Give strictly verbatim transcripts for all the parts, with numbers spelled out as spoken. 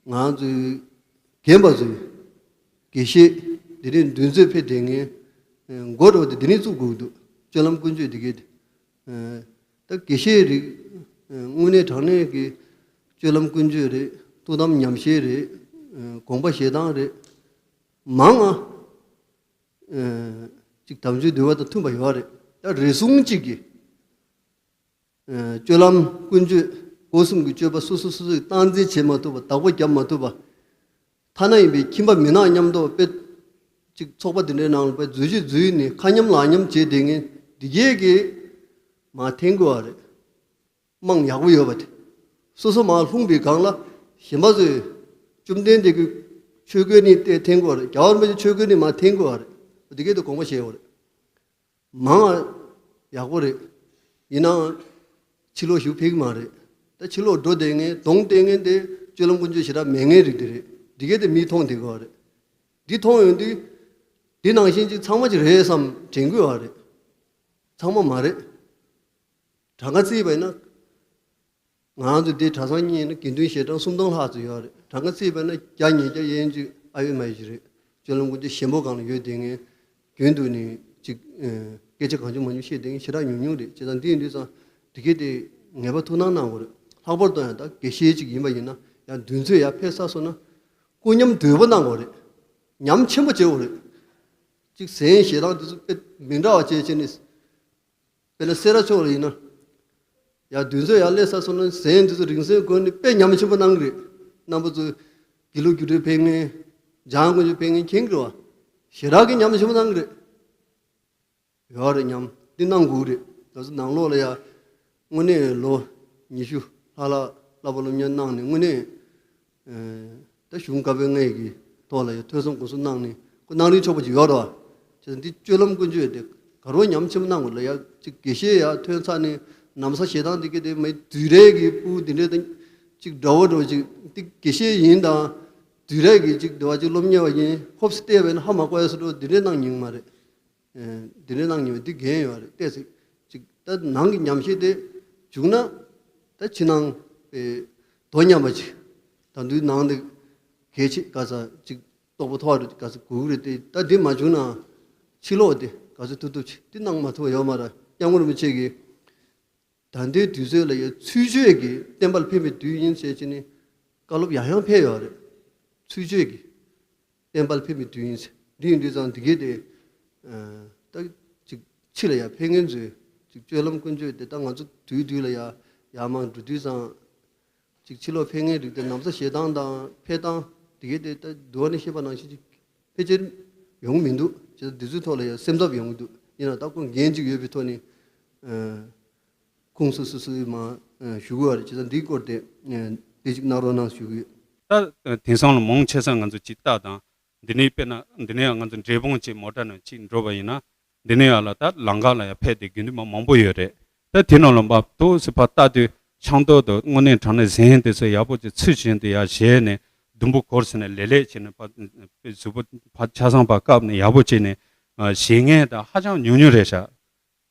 ང་ཚོའི་རྒན་པ་ཚོས་དགེ་བཤེས་འདི་རིང་འདུ་འཛོམས་ཕེབས་བསྡད་མཁན་འགོ་འདྲ་བོ་དེ་འདི་ནས་བཙུགས་དགོས་ཀྱི་འདུག་སྤྱོད་ལམ་ཀུན་སྤྱོད་འདི་གའི་དེ། ད་དགེ་བཤེས་རིགས་དངོས་གནས་དྲང་གནས་ཀྱི་སྤྱོད་ལམ་ཀུན་སྤྱོད་རེད། ཐུགས་དམ་ཉམས་བཞེས་རེད། དགོངས་པ་བཞེས་སྟངས་རེད། མང་ང་ཅིག་དམ་ཆོས་འདུལ་བ་དང་མཐུན་པ་ཡོད་རེད། ད་རེ་ཟུང་གཅིག་གིས་སྤྱོད་ལམ་ཀུན་སྤྱོད་སྒོ་གསུམ་གྱི་སྤྱོད་པ་སོ་སོ་སོ་སོས་སྟངས་འཛིན་བྱེད་མ་ཐུབ་པ། བདག་པོ་རྒྱབ་མ་ཐུབ་པ། ཐ་ན་ཡིན་པའི་ཁྱིམ་པ་མི་ནག་མཉམ་དུ་དཔེ་གཅིག་ཚོགས་པ་འདི་འདྲའི་ནང་ལ་དཔེ་འཛུལ་ཞིག་འཛུལ་ནས་ཁ་མཉམ་ལག་མཉམ་བྱས་བསྡད་མཁན་འདི་གས་ཀྱིས་མར་འཐེན་དགོས་པ་རེད། དམངས་ཡག་པོ་ཡོད་པ་དེ། སོ་སོ་མར་ལྷུང་པའི་སྒང་ལ་གཞན་པ་ཚོས་བཅོམ་ལྡན་འདས་ཀྱི་ཆོས་གོས་ནས་བལྟས་འཐེན་དགོས་པ་རེད། རྒྱལ་བ་རིན་པོ་ཆེའི་ཆོས་གོས་ནས་མར་འཐེན་དགོས་པ་རེད། འདི་གས་དེ་དགོངས་པ་བཞེས་དགོས་རེད། མང་བ་ཡག་པོ་རེད། ཡིན་ནའང་ཕྱི་ལོགས་ཞུ་ཕིག་མ་རེད། ད་ཕྱི་ལོགས་འགྲོ་བསྡད་མཁན་གདོང་བསྟན་མཁན་དེ་སྤྱོད་ལམ་ཀུན་སྤྱོད་ཞེ་དྲག་མེད་མཁན་རིགས་དེ་རེད། འདི་གས་དེ་མིས་མཐོང་བསྡད་དགོས་པ་རེད། འདི་མཐོང་ཡོང་དུས་འདི་ནང་བཞིན་གྱི་ཚང་མ་ཅིག་རེད་བསམ་དྲན་དགོས་པ་རེད། ཚང་མ་མ་རེད། གྲངས་ཀ་བརྩིས་པ་ཡིན་ན། ང་ཚོ་འདི་གྲྭ་ཚང་གཉིས་ནི་དགེ་འདུན་ཞལ་གྲངས་སུམ་སྟོང་ལྷག་ཙམ་ཡོད་རེད། གྲངས་ཀ་བརྩིས་པ་ན་བརྒྱ་ཉིས་བརྒྱ་ཡན་ཅིག་ཨ་ཡོད་མ་ཡོད་ཅིག་རེད། སྤྱོད་ལམ་ཀུན་སྤྱོད་ཞན་པོ་སྒང་ལ་ཡོད་བསྡད་མཁན། རྒྱུན་དུ་ནི་ཅིག་ཨ་སྐད་ཆ་གང་བྱུང་མང་བྱུང་བཤད་བསྡད་མཁན་ཞེ་དྲག་ཉུང་ཉུང་རེད། བྱས་ཙང་འདི་ཡིན་དུས་ཙང་འདི་གས་དེ་ངེས་པར་ཐུགས་སྣང་གནང་དགོས་རེད། ལྷག་པར་དུ་ཡང་ད་དགེ་བཤེས་ཅིག་ཡིན་པ་ཡིན་ན་ཡང་འདུ་འཛོམས་ཡར་ཕེབས་ཚར་སོང་ན་སྐུ་ཉམས་དོད་པོ་གནང་དགོས་རེད། ཉམས་ཆེན་པོ་བྱེད་དགོས་རེད། ཅིག་ཟན་ཞེ་སྡང་དེ་ཚོ་དཔེ་མི་འདྲ་བ་བྱས་བྱས་ནས། དཔེར་ན་སེ་ར་ཕྱོགས་ལ་ཡིན་ན། ཡར་འདུ་འཛོམས་ཡར་སླེབས་ཚར་སོང་ན་ཟན་འདི་ཚོ་རིང་བསྲེལ་བགོས་ནས་དཔེ་ཉམས་ཆེན་པོ་གནང་གི་རེད། རྣམ་པ་ཚོ་དགེ་ལུགས་རྒྱུགས་སྤྲོད་ཕེབས་མཁན། འཇང་དགོན་ཆུ་ཕེབས་མཁན་མཁྱེན་གྱི་རེད་བ། ཞེ་དྲག་གི་ཉམས་ཆེན་པོ་གནང་གི་རེད། ཡོད་རེད། ཉམས་འདི་གནང་དགོས་རེད། ང་ཚོ་ནང་ལོགས་ལ་ཡ་དངོས་གནས་ལོ་ཉི་ཤུ་ལྷག་ལྷག་བསླབ་པ་སློབ་གཉེར་གནང་ནས་དངོས་གནས། ད་གཞུང་བཀའ་པོད་ལྔ་ཡི་གི་ཐོག་ལ་ཡང་ཐོས་བསམ་སྒོམ་གསུམ་གནང་ནས་ཁོ་གནང་རིན་ཆོག་པ་ཅིག་ཡོད་རེད་བ། བྱས་ཙང་འདི་སྤྱོད་ལམ་ཀུན་སྤྱོད་དེ་ག་རོ་ཉམས་ཆེན་པོ་གནང་དགོས་ལ་ཡ་ཅིག་དགེ་བཤེས་ཡར་ཐོན་ཚར་ནས་ན་བཟའ་ཞེ་སྡང་འདི་གི་དེ་མི་དུས་རེ་གི་སྤུ་འདི་འདྲ་དང་ཅིག་འདྲ་བོ་འདྲ་བོ་ཅིག་འདི་དགེ་བཤེས་ཡིན་དང་དུས་རེ་གི་ཅིག་འདྲ་བ་ཅིག་སློབ་གཉེར་བ་ཡིན་ཧོབ་སེ་བལྟས་པས་ན་ཧ་མ་གོ་ཡ་སུ་འགྲོ་འདི་འདྲ་གནང་མྱོང་མ་རེད། འདི་འདྲའི་གནང་མྱོང་འདི་འགན་ཡོད་རེད་བལྟས་ཚེ། ཅིག་ད་ནང་གི་ཉམས་ཞིབ་དེ་བྱུང་ན་ད་ཕྱི་ནང་དོ་མཉམ་པ་ཅིག་ད་འདུས་ནང་དེ་གལ་ཆེ་ག་ས་ཅིག་རྟོགས་པ་ཐོག་རེད་ག་ས་དགོས་ཀྱི་རེད་དེ། ད་འདི་མ་བྱུང་ན་ཕྱི་ལོགས་དེ་ག་ས་ཐུབ་ཐུབ་ཅིག་འདི་གནང་མ་ཐུབ་ཡོད་མ་རེད། སྐྱབས་མགོན་རིན་པོ་ཆེ་གིས་ད་ལྟའི་དུས་ཚོད་ལ་ཡང་ཚུལ་འཆོས་ཀྱི་བསྟན་པ་ལ་ཕན་པའི་དུས་ཡིན་ཟེར་གྱི་ནི་བཀའ་སློབ་ཡང་ཡང་ཕེབས་ཡོད་རེད། ཚུལ་འཆོས་ཀྱི་བསྟན་པ་ལ་ཕན་པའི་དུས་ཡིན་ཟེར། འདི་ཡིན་དུས་ཙང་འདི་གའི་དེ་ད་ཅིག་ཕྱི་ལ་ཡང་ཕེབས་མཁན་ཚོས་ཅིག་སྤྱོད་ལམ་ཀུན་སྤྱོད་དེ་ད་ང་ཚོ་དུས་དུས་ལ་ཡང་ཡར་མར་འགྲོ་དུས་ཙང་ཅིག་ཕྱི་ལོགས་ཕེབས་མཁན་རིགས་དེ་ན་བཟའ་ཞེ་སྡང་དང་འཕེལ་སྟངས་འདི་གའི་དེ་ད་འདུལ་བ་ནས་བཤད་པ་ནང་བཞིན་ཅིག་ཕལ་ཆེར་ཡོང་གི་མི་འདུག་བྱས་ཙང་འདི་ཚོའི་ཐོག་ལ་ཡང་སེམས་འཚབ་ཡོང་གི་འདུག་ཡིན་ན་ད་ཁོང་འགན་ཅིག་ཡོད་པའི་ཐོག་ནས་ཁོང་སོ་སོ་སོའི་མ་ཞུ་གི་ཡོད་རེད། བྱས་ཙང་འདིའི་སྐོར་དེ་དེ་ཅིག་གནང་རོགས་གནང་ཞུ་གི་ཡོད། ད་དེང་སང་ལ་མང་ཆེ་ས་ང་ཚོ་ཅིག་ལྟ་དང་འདི་ནས་དཔེར་ན་འདི་ནས་ང་ཚོ་འབྲས་སྤུངས་ཅིག་མོ་ཊ་ནང་ཅིག་འགྲོ་བ་ཡིན་ན། འདི་ནས་ཡར་ལ་ད་ལམ་ཁ་ལ་ཡར་ཕེབས་ཏེ་དགེ་འདུན་པ་མང་པོ་ཡོད་རེད། ད་དེ་ནང་ལ་མར་ཏོག་ཙམ་ཕར་ལྟ་དུས་ཆང་ཏོག་ཏུ་དངོས་གནས་དྲང་གནས་ཟན་དེ་ཚོ་ཡག་པོ་ཅིག་ཚུལ་བཞིན་དུ་ཡར་བཞེས་ནས་ཟླུམ་པོ་བསྐོར་ཟིན་ནས་ལེ་ལེ་བྱས་ནས་ཕར་གཟུགས་པོ་ཕར་ཆ་ཚང་ཕར་བཀབ་ནས་ཡག་པོ་བྱས་ནས་བཞེས་མཁན་ད་ཧ་ཅང་ཉུང་ཉུང་རེད་ཤག་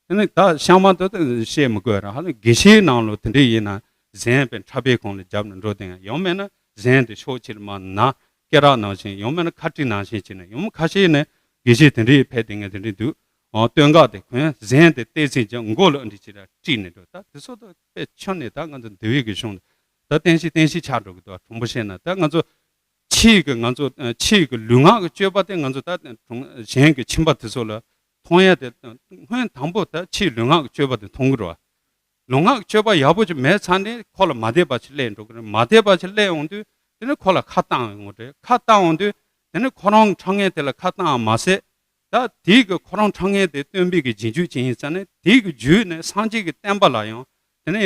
དེ་ནས་ད་གཤའ་མ་དེ་ད་བཤད་མི་དགོས་ར། ཧ་ལམ་དགེ་བཤེས་ནང་ལོགས་དེ་འདྲས་ཡིན་ན་ཟན་དཔེ་ཁྲག་པའི་ཁོང་ལ་བརྒྱབ་ནས་འགྲོ་དེ་ཡང་ཡང་མེད་ན་ཟན་དེ་ཕྱོགས་གཅིག་ལ་མར་ན་སྐེ་རགས་ནང་བཞིན་ཡང་མེད་ན་ཁ་དཀྲིས་ནང་བཞིན་བྱས་ནས་ཡང་ཁ་ཤས་ནས་དགེ་བཤེས་དེ་འདྲས་ཕེབས་དེ་ངས་དེ་འདྲས་འདུག་ཨོ་སྟོད་འགག་དེ་ཁོས་ཟན་དེ་ཏོག་ཙམ་ཀྱང་མགོ་ལ་འདི་ཅི་ར་དཀྲིས་ནས་འགྲོ། ད་དེ་ཚོ་ད་དཔེ་ཆུང་ནས་ད་ང་ཚོ་འདི་བའི་གི་གཞུང་ད་བསྟན་བཤིག་བསྟན་བཤིག་ཆགས་འགྲོ་གི་འདུག་དྲང་པོ་བཤད་ན་ད་ང་ཚོ་ཕྱིའི་གི་ང་ཚོ་ཕྱིའི་གི་ལུས་ངག་གི་སྤྱོད་པ་དེ་ང་ཚོ་ད་གཞན་གྱི་ཁྱིམ་པ་དེ་ཚོ་ལ་མཐོང་ཡ་དེ་སྔོན་དང་པོ་ད་ཕྱིའི་ལུས་ངག་གི་སྤྱོད་པ་དེ་མཐོང་གི་རེད་བ། ལུས་ངག་གི་སྤྱོད་པ་ཡག་པོ་ཅིག་མེད་ཚར་ནས་ཁོ་ལ་མ་བདེ་བ་ཅིག་སླེབས་འགྲོ་གི་རེད། མ་བདེ་བ་ཅིག་སླེབས་འོང་དུས་དེ་ནས་ཁོ་ལ་ཁ་བཏང་ཡོང་གི་རེད། ཁ་བཏང་འོང་དུས་དེ་ནས་ཁོ་རང་ཁྲང་ངེ་དེ་ལ་ཁ་བཏང་བ་མ་ཟད། ད་དེའི་གི་ཁོ་རང་ཁྲང་ངེ་དེ་སྟོན་པའི་གི་རྗེས་འཇུག་ཅིག་ཡིན་ཙང་ནས་དེའི་གི་རྒྱུད་ནས་སངས་རྒྱས་ཀྱི་བསྟན་པ་ལ་ཡང་དེ་ནས་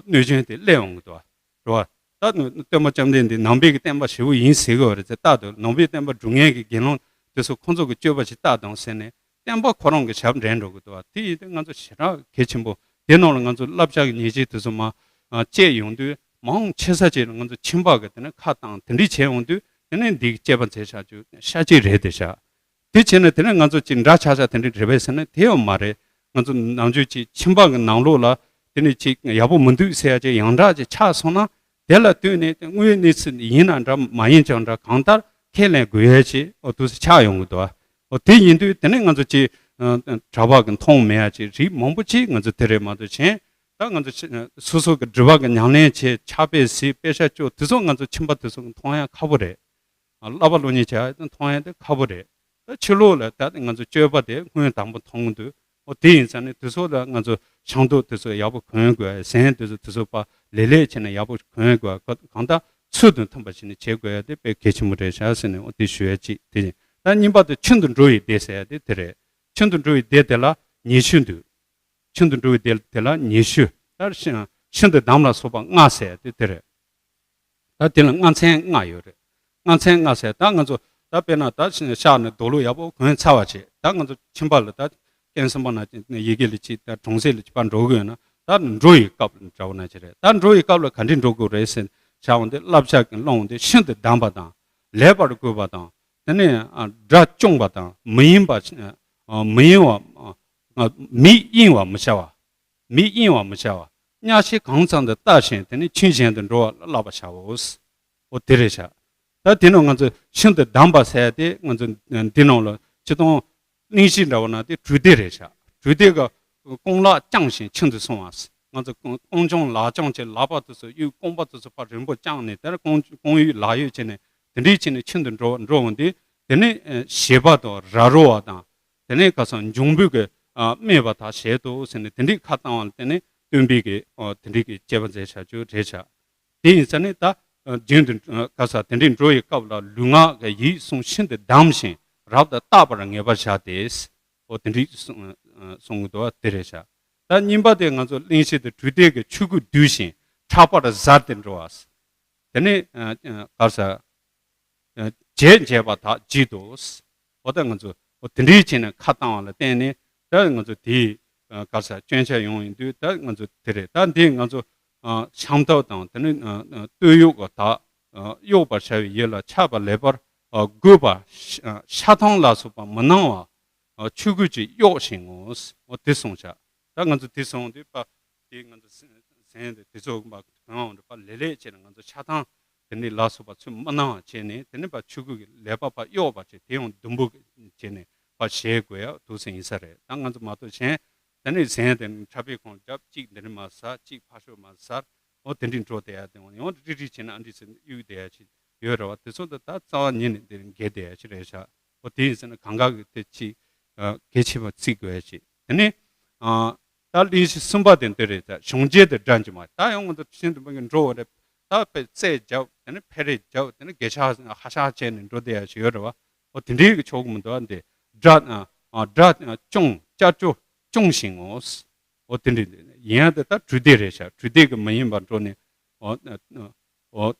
གནོད་སྐྱོན་དེ་སླེབས་འོང་གི་འདུག་རེད་བ། ད་སྟོན་པ་བཅོམ་ལྡན་འདས་ནང་པའི་གི་བསྟན་པ་ཞེ་པོ་ཡིན་ཟེར་གི་ཡོད་རེད་ཟེར། རྟག་ཏུ་ནང་པའི་བསྟན་པ་སྒྲུབ་མཁན་གྱི་དགེ་སློང་དེ་ཚོ་ཁོང་ཚོ་གི་སྤྱོད་པ་ཞིག་ལྟ་དང་ཟེར་ནས་བསྟན་པ་ཁོ་རང་གི་ཞབས་འདྲེན་འགྲོ་གི་འདུག་བ། དེ་ཡིན་དུས་ང་ཚོ་ཞེ་དྲག་གལ་ཆེན་པོ། དེ་ནང་ལ་ང་ཚོ་བསླབ་བྱ་གི་ཉེས་ཆད་དེ་ཚོ་མ་བཅད་ཡོང་དུས་མང་ཆེ་ས་ཅིག་ལ་ང་ཚོ་ཁྱིམ་པ་གི་དེ་ནས་ཁ་བཏང་དེ་འདྲས་བྱས་ཡོང་དུས་དེ་ནས་འདི་གི་དཔྱད་པ་མཛད་བཞག་རྒྱུ་ཤ་གཅིག་རེད་དེ་བཞག་དེ་བྱས་ན་དེ་ནས་ང་ཚོ་ཅིག་འདྲ་ཆགས་ཆགས་དེ་འདྲས་རེད་པས་ཟེར་ན་དེ་ཡང་མ་རེད། ང་ཚོ་ནམ་རྒྱུན་ཅིག་ཁྱིམ་པ་གི་ནང་ལོགས་ལ་དེ་ནས་ཅིག་ཡག་པོ་མི་འདུག་ཟེར་ཡ་ཅིག་ཡང་འདྲ་ཅིག་ཆགས་སོང་ན་ དེ་ལ་ལྟོས་ནས་དངོས་ཡོད་གནས་ཚུལ་ཡིན་ན་འདྲ་མ་ཡིན་ཀྱང་འདྲ་གང་ལྟར་ཁས་ལེན་དགོས་ཡ་ཅིག་འོ་དུས་སུ་ཆགས་ཡོང་གི་འདུག་འོ་དེ་ཡིན་དུས་དེ་ནས་ང་ཚོ་ཅིག་གྲྭ་པ་གི་མཐོང་མེད་ཡ་ཅིག་རིགས་མང་པོ་ཅིག་ང་ཚོ་དེ་རེད་མ་གཏོགས་གཞན་ད་ང་ཚོ་སོ་སོ་གི་སྒྲུབ་པ་གི་ཉམས་ལེན་བྱེད་ཕྱག་དཔེ་གཟིགས་དཔེ་ཆ་ཅོ་དེ་ཚོ་ང་ཚོ་ཁྱིམ་པ་དེ་ཚོ་གི་མཐོང་ཡ་ཁག་པོ་རེད། བསླབ་པ་སློབ་གཉེར་བྱ་ཡ་དེ་མཐོང་ཡ་དེ་ཁག་པོ་རེད། ད་ཕྱི་ལོགས་ལ་ད་ང་ཚོ་སྤྱོད་པ་དེ་སྔོན་དང་པོ་མཐོང་གི་འདུག་འོ་དེ་ཡིན་ཙང་ནི་དེ་ཚོ་ལ་ང་ཚོ་ཤིང་ཏོག་དེ་ཚོ་ཡག་པོ་གོན་དགོས་ཟན་དེ་ཚོ་དེ་ཚོ་པ་ལེ་ལེ་བྱས་ནས་ཡག་པོ་གོན་དགོས་གང་ལྟར་ཚུལ་དང་མཐུན་པ་བྱས་ནས་བྱེད་དགོས་ཡ་དེ་དཔེ་གལ་ཆེན་པོ་རེད་ཤག་ཟེར་ནས་འོ་དེ་ཞུ་ཡ་གཅིག་དེ་ཡིན། ད་གཉིས་པ་དེ་ཆུ་འདི་འགྲོ་ཡི་བདེ་ཟེར་ཡ་དེ་དེ་རེད། ཆུ་འདི་འགྲོ་ཡི་བདེ་དེ་ལ་ཉེ་ཤུལ་འདུག་ཆུ་འདི་འགྲོ་བའི་དེ་དེ་ལ་ཉེ་ཤུལ། ད་ཤིང་ཤིང་འདི་འདམ་ལ་སོགས་པ་ལྔ་ཟེར་དེ་དེ་རེད། ད་དེ་ལ་ལྔ་ཚན་ལྔ་ཡོད་རེད། ལྔ་ཚན་ལྔ་ཟེར་ད་ང་ཚོ་ད་དཔེར་ན་ད་ཤ་ཤ་ནས་རྡོ་ལུག་ཡག་པོ་གོན་ཚར་བ་བྱེད་ད་ང་ཚོ་ཁྱིམ་པ་ལ་ད་རྐྱེན་གསུམ་པ་ན་ཡི་གེ་ལ་ཅིག་ད་གྲོང་གསེབ་ལ་ཅིག་ཕར་འགྲོ་གི་ཡོད་ན་ད་འགྲོ་ཡི་སྐབས་ལ་འདྲ་བོ་ན་ཅི་རེད། ད་འགྲོ་ཡི་སྐབས་ལ་ག་འདྲས་འགྲོ་དགོས་རེད་ཟེར་ན་བྱ་བ་འདི་བསླབ་བྱ་གི་སློང་འདི་ཤིན་ཏུ་གདམས་པ་དང་ལེགས་པར་བཀོད་པ་དང་། དེ་ནས་ཨ་དགྲ་བཅོམ་པ་དང་མི་ཡེངས་པ་ཨ་མི་ཡེངས་པ་ཨ་མིག་གཡེང་བ་མི་བྱ་བ། མིག་གཡེང་བ་མི་བྱ་བ། གཉའ་ཤིང་གང་ཙམ་དུ་བལྟ་ཞིང་དེ་ནས་ཆོས་གཞན་དུ་འགྲོ་བ་ལ་བསླབ་པར་བྱའོ། འོ་དེ་རེད་བྱ། ད་དེ་ནས་ང་ཚོ་ཤིན་ཏུ་གདམས་པ་ཟེར་དེ་ང་ཚོ་འདི་ནང་ལ་སྤྱིར་བཏང་གླེང་གཞི་འདྲ་བ་ན་དེ་གྲོས་སྡེ་རེད་བྱ། གྲོས་སྡེ་གི་རྐང་ལག་བརྐྱངས་ཤིང་ཁྱིམ་དུ་སོང་བ། ང་ཚོ་རྐང་རྐང་བརྐྱངས་ལག་བརྐྱངས་བྱས་ལག་པ་དེ་ཚོ་གཡུག་རྐང་པ་དེ་ཚོ་ཕར་རིང་པོ་བརྐྱངས་ནས་དེར་རྐང་རྐང་གཡུག་ལག་གཡུག་བྱས་ནས་དེ་འདྲས་བྱས་ནས་ཁྱིམ་དུ་འགྲོ་འགྲོ་འོང་དུས་དེ་ནས་ཨ་བཞེས་པ་དང་ར་རོ་བ་དང་དེ་ནས་ཁ་སང་འབྱུང་པོའི་གི་ཨ་སྨྲས་པ་དག་བཞེད་དོ་ཟེར་ནས་དེ་འདྲས་ཁ་བཏང་བ་ལ་བརྟེན་ནས་སྟོན་པའི་གི་ཨ་དེ་འདྲས་ཀྱི་དཔྱད་པ་མཛད་བྱ་རྒྱུ་རེད་བྱ། དེ་ཡིན་ཙང་ནི་ད་རྒྱུན་དུ་ཁ་སང་དེ་འདྲས་འགྲོ་ཡི་སྐབས་ལ་ལུས་ངག་གི་ཡིད་གསུམ་ཤིན་ཏུ་བསྡམས་ཤིང་རབ་ཏུ་བརྟག་པར་ངེས་པར་བྱ་སྟེ། འོ་དེ་འདྲས་གསུང་གསུང་གི་འདུག་བ་དེ་རེད་བྱ། ད་གཉིས་པ་དེ་ང་ཚོ་གླེང་གཞི་དེ་གྲོས་སྡེ་གི་ཆོས་གོས་བསྡུས་ཤིང་ཕྲག་པར་གཟར་ཏེ་འགྲོ་བ། དེ་ནས་ག་རེ་ཟ། བྱས་བྱས་པ་དག་བགྱིད་དོ། འོ་ད་ང་ཚོ་འོ་དེ་འདྲའི་བྱས་ནས་ཁ་བཏང་བ་ལ་བརྟེན་ནས་ད་ང་ཚོ་དེའི་ག་རེ་ཟ་སྐྱོན་ཆ་ཡོང་ཡིན་དུས་ད་ང་ཚོ་དེ་རེད། ད་འདི་ང་ཚོ་ཤམ་ཐབས་དང་དེ་ནས་སྟོད་གཡོགས་ཀྱི་དག་གཡོགས་པར་བྱ་བའི་ཡུལ་ལ་ཆགས་པ་ལེགས་པར་བགོས་པ་ཤ་ཐང་ལ་སོགས་པ་མི་སྣང་བ། ཆོས་གོས་ཀྱིས་གཡོགས་ཤིང་ངོ་། འོ་དེ་གསུངས་བྱ། ད་ང་ཚོ་དེ་སོང་དུས་པ་དེ་ང་ཚོ་ཟན་དེ་དེ་ཚོ་མ་གང་འོང་འདྲ་པ་ལེ་ལེ་བྱས་ནས་ང་ཚོ་ཆགས་སྡང་དེ་ནས་ལ་སོགས་པ་ཚུར་མི་སྣང་བ་བྱས་ནས་དེ་ནས་པ་ཆོས་གོས་ཀྱི་ལེགས་པ་པ་གཡོགས་པ་བྱས་དེ་ཡང་ཟླུམ་པོ་བྱས་ནས་པ་བཞེས་དགོས་ཡ་འདུག་སེ་ཡིན་ས་རེད། ད་ང་ཚོ་མ་གཏོགས་གཞན་དེ་ནས་ཟན་དེ་ཕྲ་ཕའི་ཁོང་རྒྱབ་གཅིག་འདི་ནས་མ་ཟ་གཅིག་ཕ་ཤོ་མ་ཟ། འོ་དེ་འདྲའི་འགྲོ་བསྡད་ཡ་དེ་འོ་ཡང་རི་རི་བྱས་ན་ཨ་འདྲི་ཟེར་གཡུག་བསྡད་ཡ་ཅིག་ཡོད་རེད་བ། དེ་ཚོ་ད་ད་རྩ་བ་ཉིད་ནས་འདིར་འགལ་བསྡད་ཡ་ཅིག་རེད་ཤག་འོ་དེ་ཡིན་ཟེར་ན་གང་ག་གི་དེ་ཅིག་གལ་ཆེ་བ་བརྩི་དགོས་ཡ་ཅིག་དེ་ནས་ད་གླེང་གཞི་གསུམ་པ་དེ་འདི་རེད། ད་གཞུང་འབྱེད་དེ་འདྲ་འགྱུར་མ་ད་ཡང་ང་ཚོ་ཤིན་ཏུ་མི་གི་འགྲོ་བ་རེད། ད་དཔེ་རྩལ་རྒྱབ་དེ་ནས་ཕེ་རེ་རྒྱབ་དེ་ནས་དགེ་ཤ་ཧ་ཤ་བྱས་ནས་འགྲོ་བསྡད་ཡ་ཅིག་ཡོད་རེད་བ། འོ་དེ་འདྲའི་གི་ཆོག་གི་མི་འདུག་བ། འདི་དགྲ་དགྲ་སྐྱོང་ཅ་ཅོ་སྐྱོང་ཞིང་ངོ་། འོ་དེ་འདྲ་ཡིན་ཡང་དེ་ད་གྲོས་སྡེ་རེད་ཤག་གྲོས་སྡེ་གི་མ་ཡིན་པར་འགྲོ་ནས་འོ་འོ་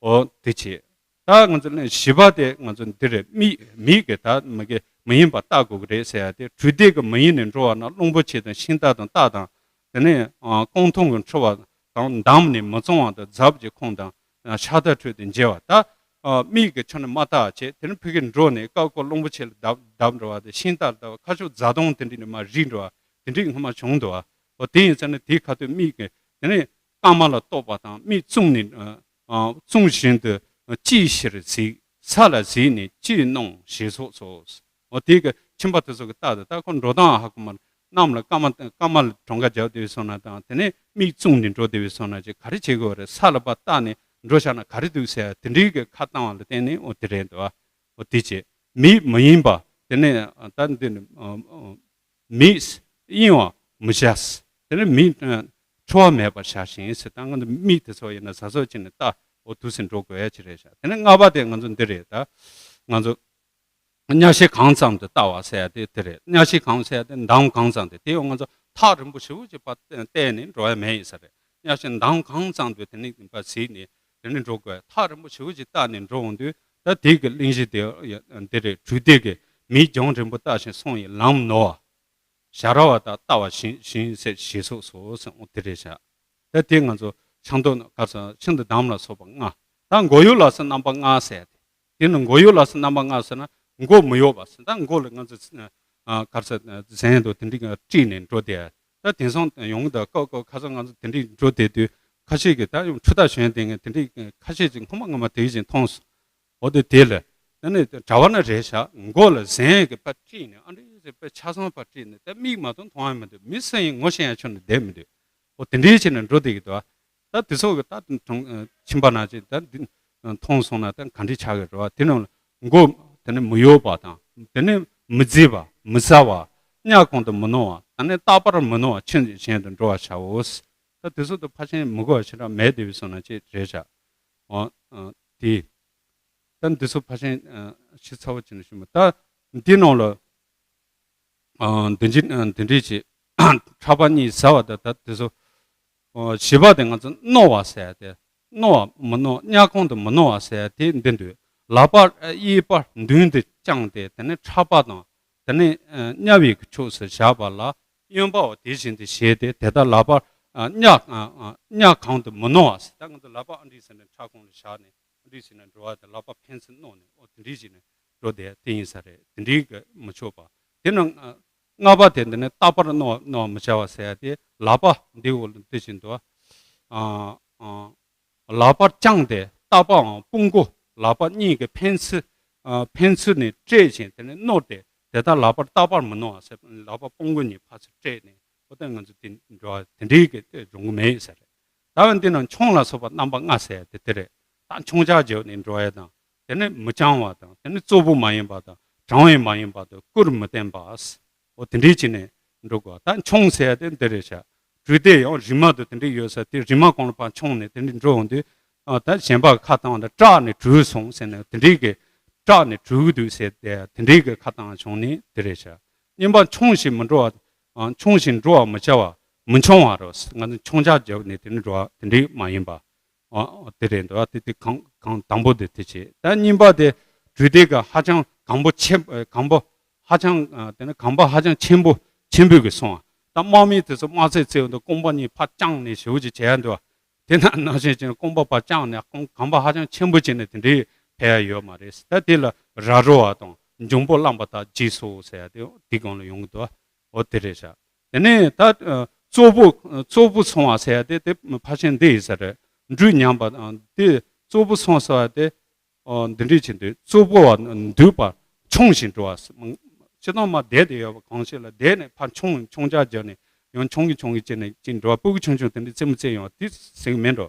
འོ་དེ་བྱེད། ད་ང་ཚོ་ལན་བཞི་པ་དེ་ང་ཚོ་འདི་རེད། མིག་མིག་གི་ད་མ་གི་མ་ཡིན་པ་བལྟ་དགོས་ཀྱི་རེད་ཟེར་ཡ་དེ་གྲོས་སྡེ་གི་མ་ཡིན་ནས་འགྲོ་བ་ན་རླུང་པོ་ཆེ་དང་ཤིང་རྟ་དང་རྟ་དང་དེ་ནས་རྐང་འཐུང་གི་འཁྲུ་བ་དང་འདམ་ནས་མི་གཙང་བ་དང་རྫབ་ཀྱི་ཁོང་དང་ཤ་ད་ཁྲོད་དུ་མཇལ་བ། ད་མིག་གི་ཆ་ནས་མ་བལྟ་བྱས་དེ་ནས་ཕ་གི་འགྲོ་ནས་ཀ་ཀོ་རླུང་པོ་ཆེ་ལ་བརྡབ་བརྡབ་འགྲོ་བ་དེ་ཤིང་རྟ་ལ་བརྡབ་ཁ་ཤོག་རྫ་དོང་དེ་འདྲ་ནས་མར་རིལ་འགྲོ་བ་དེ་འདྲའི་སྔོན་མ་བྱུང་འདུག་བ། འོ་དེ་ཡིན་ཙང་ནས་དེའི་ཁ་ཐུག་མིག་གི་དེ་ནས་སྐར་མ་ལ་གཏོགས་པ་དང་མིག་བཙུམས་ནས་ཨ་ཨ་བཙུམས་བཞིན་དུ་ཅིའི་ཕྱིར་གཟིགས། ས་ལ་གཟིགས་ནས་ཅི་སྣང་ཞེས་སོགས་སོ། འོ་དེ་གི་ཁྱིམ་པ་དེ་ཚོ་གི་རྟགས་དེ་ད་ཁོ་འགྲོ་སྟངས་ཧ་གོ་མ་གནམ་ལ་སྐར་མ་སྐར་མ་ལ་གྲངས་ཀ་རྒྱབ་བསྡད་སོང་ན་དང་དེ་ནས་མིག་བཙུམས་ནས་འགྲོ་བསྡད་པའི་སོང་ན་ཅིག་ག་རེ་བྱེད་དགོས་རེད། ས་ལ་ཕར་བལྟས་ནས་འགྲོ་བཞག་ན་ག་རེ་འདུག་ཟེར་དེ་འདྲའི་གི་ཁ་བཏང་བ་ལ་བརྟེན་ནས་འོ་དེ་རེད་འདུག་འོ་དེ་བྱས་མིག་མ་ཡིན་པ་དེ་ནས་ད་འདི་ནི་མིག་གཡེང་བ་མི་བྱ། དེ་ནས་མིག་འཁྲུལ་བ་མེད་པར་བྱ་ཞིང་ཟེར། ད་ང་ཚོ་མིག་དེ་ཚོ་ཡིན་ན་གཟབ་གཟབ་བྱས་ནས་ལྟ་འོ་དུས་སུ་འགྲོ་དགོས་ཡ་ཅིག་རེད་ཤག་དེ་ནས་ལྔ་པ་དེ་ང་ཚོ་འདི་རེད། ད་ང་ཚོ་གཉའ་ཤིང་གང་ཙམ་དུ་བལྟ་བ་ཟེར་ཡ་དེ་དེ་རེད། གཉའ་ཤིང་གང་ཟེར་ཡ་དེ་འདམ་གང་ཙམ་དེ་དེ་ཡང་ང་ཚོ་ཐག་རིང་པོ་ཞེ་པོ་ཅིག་ཕར་བལྟས་ནས་འགྲོ་ཡ་མེད་ཡིན་ས་རེད། གཉའ་ཤིང་འདམ་གང་ཙམ་དུ་དེ་ནས་ཕར་གཟིགས་ནས་དེ་ནས་འགྲོ་དགོས། ཐག་རིང་པོ་ཞེ་པོ་ཅིག་བལྟས་ནས་འགྲོ་འོང་དུས་ད་དེ་གི་གླེང་གཞི་དེ་འདི་རེད། གྲོས་སྡེ་གི་མིག་རྒྱང་རིང་པོ་བལྟ་ཞིང་སོང་ཡི་ལམ་ནོར་བ། ཞ་ར་བ་དང་ལྟ་བ་བཞིན་བཞིན་ཟེར་ཞེས་སོགས་སོ་ཟེར་འོ་དེ་རེད་བཞག་ད་དེ་ང་ཚོ་ཆང་དོ་གར་སོང་ཤིན་ཏུ་གདམས་ལ་སོགས་པ་ལྔ། ད་མགོ་གཡོག་ལ་སོགས་རྣམ་པ་ལྔ་ཟེར་ཏེ། དེ་ནི་མགོ་གཡོག་ལ་སོགས་རྣམ་པ་ལྔ་ཟེར་ན་མགོ་མི་གཡོག་པ་ཟེར། ད་མགོ་ལ་ང་ཚོ་གར་སོང་ཟན་དོ་དེ་འདྲི་དཀྲིས་ནས་འགྲོ་དེ། ད་དེང་སང་ཡོང་གི་འདུག་ཀོ་ཀོ་ཁ་སང་ང་ཚོ་དེ་འདྲི་འགྲོ་དེ་དུས་ ཁ་ཤས་ཀྱིས་ད་ཡང་འཕྲུལ་རྟ་ཞོན་དེ་ངས་དེ་འདྲའི་ཁ་ཤས་ཀྱིས་སྔོན་མ་སྔོན་མ་དེ་བཞིན་མཐོང་སོང་། འོ་དེ་དེ་ལ་ད་ནི་གྲྭ་པ་ན་རེད་ཤག་མགོ་ལ་གཟན་གྱི་པ་དཀྲིས་ནས་ཨ་འདྲས་ཟེར་པ་ཆ་ཚང་པ་དཀྲིས་ནས་ད་མིག་མ་གཏོགས་མཐོང་ཡ་མི་འདུག་མི་སུ་ཡིན་ངོ་ཤེས་ཡ་ཁྱོན་ནས་བསྡད་མི་འདུག་འོ་དེ་འདྲའི་བྱས་ནས་འགྲོ་བསྡད་ཀྱི་འདུག་ད་དེ་ཚོ་གི་ད་མཐོང་ཕྱིན་པ་ན་ཅིག་ད་འདི་མཐོང་སོང་ན་ད་ག་འདྲས་ཆགས་ཀྱི་རེད་བ། དེ་ནང་ལ་མགོ་དེ་ནས་མི་གཡོ་བ་དང་དེ་ནས་མི་བརྫི་བ་མི་ཟ་བ་གཉའ་གང་དུ་མི་གནོང་བ་ད་ནས་རྟག་པར་མི་གནོང་བ་ཆོས་གཞན་དུ་འགྲོ་བར་བྱའོ། ད་དེ་ཚོ་ད་ཕར་ཕྱིན་མི་གོ་བ་ཞེ་དྲག་མེད་དེ་བས་སོང་ན་ཅིག་རེད་བཞག་འོ་དེ། ད་འདི་ཚོ་ཕར་ཕྱིན་ཞིབ་ཚགས་པོ་བྱས་ནས་ཞུ་མ། ད་འདི་ནང་ལ་འདི་འདྲ་འདི་འདྲས་ཀྱི་ཕྲག་པ་གཉིས་ཟ་བ་དང་ད་འདི་ཚོ་བཞི་པ་དེ་ང་ཚོ་གནོང་བ་ཟེར་ཡ་དེ། གནོང་བ་མི་གནོང་གཉའ་གང་དུ་མི་གནོང་བ་ཟེར་ཡ་དེ་འདི་འདུག་ལག་པ་གཡས་པ་མདུན་དུ་བརྐྱངས་ཏེ་དེ་ནས་ཕྲག་པ་དང་དེ་ནས་གཉའ་བའི་ཕྱོགས་སུ་བཞག་པ་ལ་གཡོན་པ་བ་དེ་བཞིན་དུ་བཞེས་ཏེ་དེ་ལྟར་ལག་པ་གཉའ་གང་དུ་མི་གནོང་བ་ཟེར། ད་ང་ཚོ་ལག་པ་ཨ་འདྲས་ཟེར་ནས་ཕྲག་གོང་ལ་བཞག་ནས། འདྲ་བྱས་ནས་འགྲོ་བ་དེ་ལག་པ་ཕན་ཚུན་གནོན་ནས་ཨོ་དེ་འདྲ་བྱས་ནས་འགྲོ་བསྡད་དེ་ཡིན་ས་རེད། དེ་འདྲའི་གི་མི་ཆོག་པ། དེ་ནང་ལྔ་པ་དེ་འདི་ནས་རྟག་པར་གནོན་གནོན་མི་བྱ་བ་ཟེར་ཡ་དེ་ལག་པ་འདི་འོག་ལ་འདི་བཞིན་དུ་ལག་པར་བརྐྱངས་ཏེ་རྟག་པའམ་དཔུང་མགོ་ལག་པ་གཉིས་ཀྱི་ཕན་ཚུན་ཕན་ཚུན་ནས་སྤྲད་ཅིང་དེ་ནས་གནོན་ཏེ་དེ་ལྟར་ལག་པར་རྟག་པར་མི་གནོན་པ་ཟེར། ལག་པ་དཔུང་མགོ་གཉིས་ཕར་ཚུར་སྤྲད་ནས་ཨོ་ད་ང་ཚོ་དེ་འགྲོ་བ་དེ་འདྲའི་གི་དེ་འགྲོ་གི་མེད་ཟེར་རེད། ད་འདི་ན་མཆོང་ལ་སོགས་པ་རྣམ་པ་ལྔ་ཟེར་ཡ་དེ་དེ་རེད། ད་མཆོང་རྒྱག་བརྒྱབ་ནས་འགྲོ་ཡ་དང་དེ་ནས་མི་བརྐྱང་བ་དང་དེ་ནས་གཙོ་བོ་མ་ཡིན་པ་དང་གྲངས་ཡང་མ་ཡིན་པ་དང་སྐུར་མི་བསྟན་པ། འོ་དེ་འདྲས་བྱས་ནས་འགྲོ་དགོས། ད་མཆོང་ཟེར་ཡ་དེ་འདི་རེད་ཤག་གྲུ་དེ་ཡང་རི་མ་དུ་དེ་འདྲས་ཡོད་ས་དེ་རི་མ་གོང་ལ་ཕར་མཆོང་ནས་དེ་འདྲས་འགྲོ་འོང་དུས་ཨ་ད་གཞན་པ་ཁ་བཏང་ད་སྐྲག་ནས་གྲུ་སོང་ཟེར་ནས་དེ་འདྲས་ཀྱི་སྐྲག་ནས་གྲུ་གི་འདུག་ཟེར་དེ་དེ་འདྲས་ཀྱི་ཁ་བཏང་བྱུང་ནས་དེ་རེད་ཤག་གཉིས་པ་མཆོང་ཞིང་མི་འགྲོ་བ། མཆོང་ཞིང་འགྲོ་བར་མི་བྱ་བ། མི་མཆོང་བ་རོ། ང་ཚོ་མཆོང་རྒྱག་བརྒྱབ་ནས་དེ་ནི་འགྲོ་བ་དེ་འདྲའི་མ་ཡིན་པ། དེ་རེད་འདུག་དེ་དེ་གང་གང་དང་པོ་དེ་དེ་བྱེད། ད་གཉིས་པ་དེ་གྲུ་དེ་ག་ཧ་ཅང་གང་པོ་ཆེ་གང་པོ་ཧ་ཅང་དེ་ནི་གང་པོ་ཧ་ཅང་ཆེན་པོ་ཆེན་པོའི་གི་སོང་བ། ད་དམག་མི་དེ་ཚོ་དམག་རྩལ་རྩེད་འོང་དུས་རྐང་པ་གཉིས་ཕར་བརྐྱངས་ནས་ཞེ་པོ་ཅིག་བྱེད་ཡ་འདུག་དེ་ན་ནང་བཞིན་ཅན་རྐང་པ་ཕར་བརྐྱངས་ནས་རྐང་གང་པོ་ཧ་ཅང་ཆེན་པོ་བྱས་ནས་དེ་འདྲའི་ཕེབས་ཡ་ཡོད་མ་རེད། ད་དེ་ལ་ར་རོ་བ་དང་འཇོང་པོ་བླངས་པ་དག་རྗེས་སུ་ཟེར་ཡ་དེ་དེ་གང་ལ་ཡོང་གི་འདུག་འོ་དེ་རེད་ཤག་དེ་ནས་ད་གཙོ་བོ་གཙོ་བོ་སོང་བ་ཟེར་ཡ་དེ་དེ་ཕར་ཕྱིན་འདི་ཡིན་ས་རེད། འབྲུ་ཉམས་པ་དེ་གཙོ་བོ་སོང་ཟེར་བ་དེ་འདི་འདྲས་བྱེད་དུས་གཙོ་བོ་བ་འདུས་པར་མཆོང་ཞིང་འགྲོ་བ། སྤྱིར་བཏང་མ་བསྡད་དེ་ཡོད་པ་གང་ཞིག་ལ་བསྡད་ནས་ཕར་མཆོང་མཆོང་རྒྱག་བརྒྱབ་ནས་ཡང་མཆོང་གི་མཆོང་གི་བྱས་ནས་ཅིག་འགྲོ་བ་སྤུ་གུ་ཆུང་ཆུང་དེ་འདྲས་རྩེད་མོ་རྩེ་ཡོང་བ་དེ་ཟེར་གི་མེད་འགྲོ།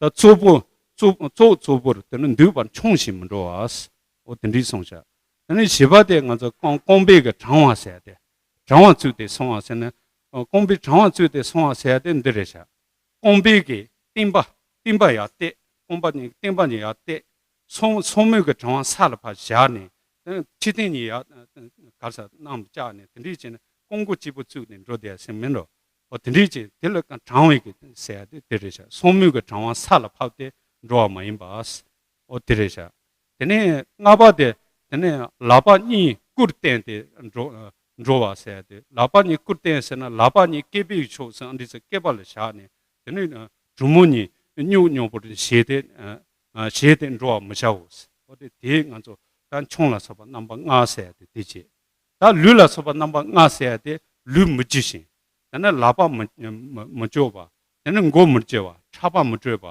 ད་གཙོ་བོ་གཙོ་གཙོ་གཙོ་བོར་དེ་ནི་འདུས་པར་མཆོང་ཞིང་མི་འགྲོ་བ། འོ་དེ་འདྲས་སོང་ཤག་དེ་ནས་བཞི་པ་དེ་ང་ཚོ་རྐང་རྐང་པའི་གི་གྲང་བ་ཟེར་ཏེ། གྲང་བ་བཙུགས་ཏེ་སོང་བ་ཟེར་ན། རྐང་པའི་གྲང་བ་བཙུགས་ཏེ་སོང་བ་ཟེར་ཏེ་འདི་རེད་ཤག་རྐང་པའི་གི་རྟིང་པ་རྟིང་པ་ཡར་གཏད། རྐང་པ་གཉིས་རྟིང་པ་གཉིས་ཡར་གཏད། སོ་སོ་མོས་གི་གྲང་བ་ས་ལ་ཕར་བཞག་ནས། ཕྱི་རྟིང་གཉིས་ཡར་གར་ས་གནམ་བཅག་ནས་དེ་འདྲས་བྱས་ནས་རྐང་མགོ་གཅིག་པོ་བཙུགས་ནས་འགྲོ་བསྡད་ཟེར་མིན་འགྲོ། འོ་དེ་འདྲས་བྱས་དེ་ལ་གྲང་བའི་གི་ཟེར་ཡ་དེ་དེ་རེད་ཤག་སོ་མོས་གི་གྲང་བ་ས་ལ་ཕབ་སྟེ་འགྲོ་བ་མ་ཡིན་པ། འོ་དེ་རེད་ཤག་དེ་ནས་ལྔ་པ་དེ་དེ་ནས་ལག་པ་གཉིས་སྐུར་བསྟན་ཏེ་འགྲོ་འགྲོ་བ་ཟེར་ཏེ། ལག་པ་གཉིས་སྐུར་བསྟན་ཟེར་ན་ལག་པ་གཉིས་སྐེད་པའི་ཕྱོགས་སུ་ཨ་འདྲས་སེ་སྐེད་པ་ལ་བཞག་ནས་དེ་ནས་གྲུ་མོ་གཉིས་སྙོག་སྙོག་པོར་བཞེས་ཏེ་བཞེས་ཏེ་འགྲོ་བར་མི་བྱའོ། འོ་དེ་དེ་ང་ཚོ་ད་མཆོང་ལ་སོགས་པ་རྣམ་པ་ལྔ་ཟེར་ཏེ་དེ་བྱེད། ད་ལུས་ལ་སོགས་པ་རྣམ་པ་ལྔ་ཟེར་ཏེ་ལུས་མི་འཇུ་ཞིང་། དེ་ནས་ལག་པ་མི་མི་མི་གཅོད་པ། དེ་ནས་མགོ་མི་གཅོད་པ། ཕྲག་པ་མི་བྲོད་པ།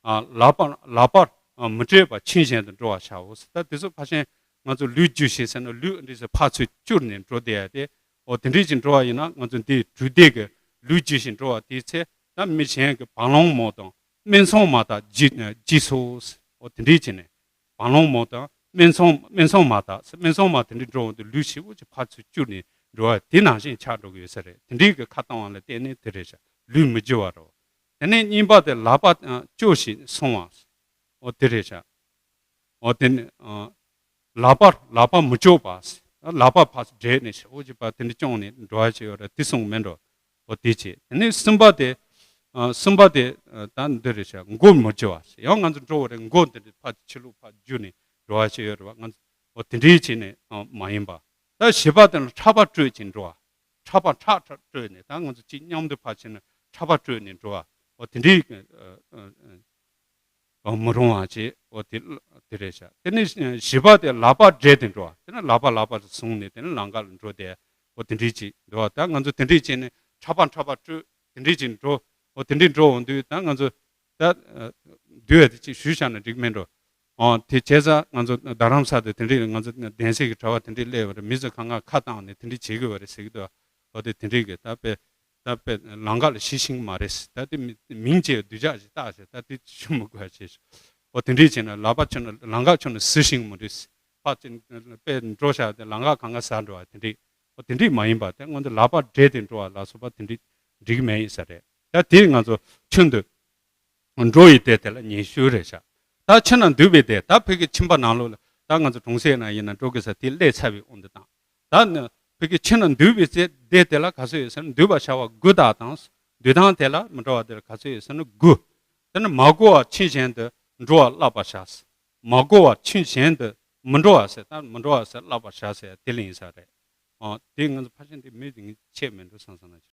ཨ་ལག་པ་ལག་པ་ཨ་མི་བྲོད་པ་ཆོས་གཞན་དུ་འགྲོ་བར་བྱའོ། ད་དེ་ཚོ་ཕར་ཕྱིན་ང་ཚོ་ལུས་འཇུ་ཞིང་ཟེར་ན་ལུས་འདི་ཚོ་ཕར་ཚུར་བསྐྱུར་ནས་འགྲོ་བསྡད་ཡ་དེ། འོ་དེ་འདྲས་ཀྱི་འགྲོ་བ་ཡིན་ན་ང་ཚོ་འདི་གྲུ་འདེགས་ཀྱི་ལུས་འཇུ་ཞིང་འགྲོ་བ་དེའི་ཚེ་ད་མི་གཞན་གྱི་བ་ལོང་མོ་དང་སྨད་འཚོང་མ་དག་རྗེས་རྗེས་སུ། འོ་དེ་འདྲས་བྱས་ནས། བ་ལོང་མོ་དང་སྨད་འཚོང་སྨད་འཚོང་མ་དག་སྨད་འཚོང་མ་དེ་འདྲས་འགྲོ་འོང་དུས་ལུས་ཞེ་པོ་ཅིག་ཕར་ཚུར་བསྐྱུར་ནས་འགྲོ་བ་དེ་ནང་བཞིན་ཆགས་འགྲོ་གི་ཡོད་ས་རེད། དེ་འདྲས་ཀྱི་ཁ་བཏང་བ་ལ་བརྟེན་ནས་དེ་རེད་ཤག་ལུས་མི་འཇུ་བ་རོ། དེ་ནས་གཉིས་པ་དེ་ལག་པ་གཅོད་ཞིང་སོང་བ། འོ་དེ་རེད་ཤག་འོ་དེ་ནས་ལག་པ་ལག་པ་མི་གཅོད་པ། ལག་པ་ཕར་བསྒྲད་ནས་ཞེ་པོ་ཅིག་ཕར་དེ་འདྲས་བརྐྱངས་ནས་འགྲོ་བ་ཅིག་ཡོད་རེད། དེ་སོང་མེད་འགྲོ། འོ་དེ་བྱས། དེ་ནས་གསུམ་པ་དེ། ཨ་གསུམ་པ་དེ་ཨ་ད་འདི་རེད་ཤག་མགོ་མི་གཅོད་པ། ཡང་ང་ཚོ་འགྲོ་བ་རེད། མགོ་འདི་འདྲས་ཕར་ཕྱི་ལོགས་ཕར་བསྒྱུར་ནས་འགྲོ་བ་ཅིག་ཡོད་རེད་བ། ང་ཚོ་འོ་དེ་འདྲས་བྱས་ནས་ཨ་མ་ཡིན་པ། ད་བཞི་པ་དེ་ལ་ཕྲག་པ་བྲོད་ཅིང་འགྲོ་བ། ཕྲག་པ་ཕྲག་ཕྲག་བྲོད་ནས་ད་ང་ཚོ་གཅིག་མཉམ་དུ་ཕར་ཕྱིན་ན་ཕྲག་པ་བྲོད་ནས་འགྲོ་བ། འོ་དེ་འདྲས་ཨ་ཨ་ཨ་མི་རུང་བ་བྱས། འོ་དེ་དེ་རེད་ཤག་དེ་ནས་བཞི་པ་དེ་ལག་པ་བསྒྲད་དེ་འགྲོ་བ། དེ་ནས་ལག་པ་ལག་པ་བཟུང་ནས་དེ་ནས་ལམ་ཁ་ལ་འགྲོ་དེ། འོ་དེ་འདྲས་ཅིག་འགྲོ་བ། ད་ང་ཚོ་དེ་འདྲས་བྱས་ནས་ཕྲག་པ་ཕྲག་པ་བྲོད་དེ་འདྲས་ཅིག་འགྲོ། འོ་དེ་འདྲས་འགྲོ་འོང་དུས་ད་ང་ཚོ་ ད་འདུལ་བ་དེ་ཅིག་ཞུས་བཞག་ན་འགྲིག་མེད་འགྲོ། ཨོ་དེ་བྱས་ཙང་ང་ཚོ་རྡ་རམ་ས་དེ་དེ་འདྲས་ང་ཚོ་གདན་སའི་གི་གྲྭ་པ་དེ་འདྲས་སླེབས་པ་རེད། མི་ཚོ་གང་ག་ཁ་བཏང་ནས་དེ་འདྲས་བྱེད་དགོས་པ་རེད་ཟེར་གི་འདུག་ཨོ་དེ་དེ་འདྲས་གི་ད་དཔེ་ད་དཔེ་ལམ་ཁ་ལ་ཞི་ཤིང་མ་རེད། ད་དེ་མི་མིང་བྱས་སྡུག་ཅག་ཅིག་བཏགས་བྱས་ད་དེ་ཞུ་མི་དགོས་བྱས། ཨོ་དེ་འདྲས་བྱས་ན་ལག་པ་ཆོད་ན་ལམ་ཁ་ཆོད་ན་ཟི་ཤིང་མ་རེད། ཕ་ཅིག་དཔེ་འགྲོ་བྱ་དེ་ལམ་ཁ་གང་ག་ཟ་འགྲོ་བ་དེ་འདྲས། ཨོ་དེ་འདྲས་མ་ཡིན་པ་དེ་སྔོན་དུ་ལག་པ་སྦྲེལ་ཏེ་འགྲོ་བ་ལ་སོགས་པ་དེ་འདྲས་འགྲིག་མེད་ཡིན་ས་རེད། ད་དེ་ང་ཚོ་ཆུན་དུ་འགྲོ་ཡི་སྡེ་དེ་ལ་ཉི་ཤུ་རེད་ཤག་ད་ཕྱི་ནང་འདུས་པའི་སྡེ་ད་ཕ་གི་ཁྱིམ་པ་ནང་ལོགས་ལ་ད་ང་ཚོ་གྲོང་གསེབ་ན་ཡིན་ན་འགྲོ་དགོས་ས་དེ་སླེབས་ཚར་བའི་དབང་དུ་བཏང་། ད་ནི་ཕ་གི་ཕྱི་ནང་འདུས་པའི་སྡེ་དེ་ལ་ག་ཚོད་ཡོད་ཟེར་ན་འདུས་པར་བྱ་བ་དགུ་དག་དང་། འདུས་སྟངས་དེ་ལ་མི་འགྲོ་བ་དེ་ལ་ག་ཚོད་ཡོད་ཟེར་ན་དགུ། དེ་ནི་མ་གོ་བར་ཕྱིན་གཞན་དུ་འགྲོ་བ་བསླབ་པར་བྱ། མ་གོ་བར་ཕྱིན་གཞན་དུ་མི་འགྲོ་བ་ཟེར་ད་མི་འགྲོ་བ་ཟེར་བསླབ་པར་བྱ་ཟེར་དེ་ལ་ཡིན་ས་རེད། ཨོ་དེ་ང་ཚོ་ཕ་ཤན་དེ་མི་དེ་ངས་ཆད་མེད་འགྲོ་བསམ་བསམ་ན་